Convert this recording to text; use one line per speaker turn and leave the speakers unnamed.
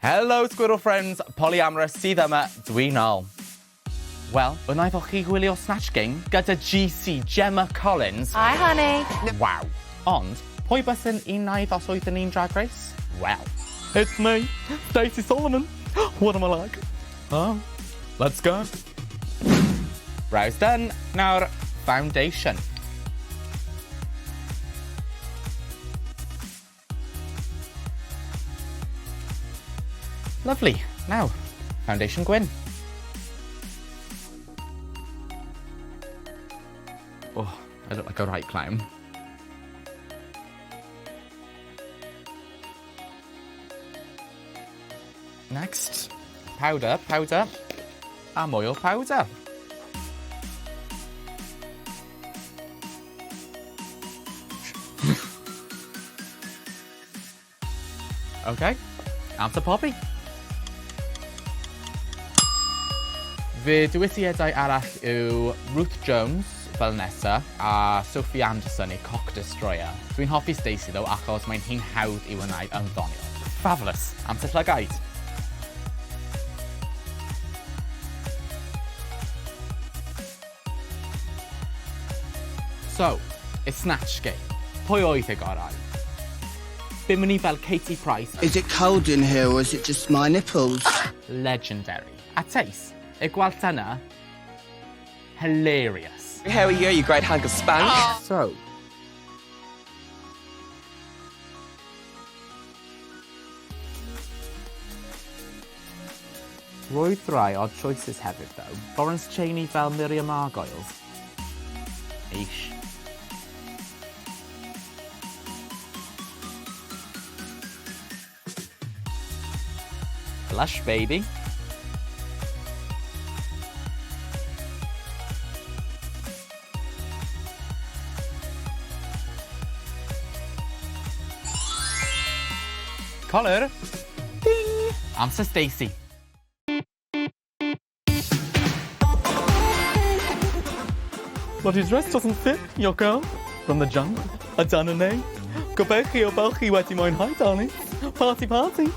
Hello Squirrel Friends, Polyamorous sydd yma, dwi nôl. Wel, wnaethoch chi gwylio Snatch Game gyda GC Gemma Collins?
Hi honey.
Waw. Ond, pwy byswn i'n wneud os oeddwn i'n Drag Race? Wel, it's me, Stacey Solomon. What am I like? Oh, let's go. Brows done. Nawr, foundation. Lovely. Now, foundation gwyn. Oh, I look like a right clown. Next. Powder, powder, a mwy o powder. OK, amser pobi. Fy dewisiadau arall yw Ruth Jones fel nesa a Sophie Anderson i Cock Destroyer. Dwi'n hoffi Stacey ddo achos mae'n hi'n hawdd i'w wneud yn ddoniol. Fabulous! Amser llygaid. So, y Snatch Game. Pwy oedd y gorau? Bimini ni fel Katie Price.
Is it cold in here or is it just my nipples?
Legendary. A Teis, y gwallt yna, hilarious.
How are you, you great hunk of spunk?
So, Roedd rai odd choices hefyd though. Lawrence Chaney fel Miriam Margoyles. Eish. Blush baby. Colur. Ding! Amser Stacey. Bloody dress doesn't fit, your girl. From the jungle. A dyna ni. Gobeithio bod chi wedi mwynhau, darling. Party, party.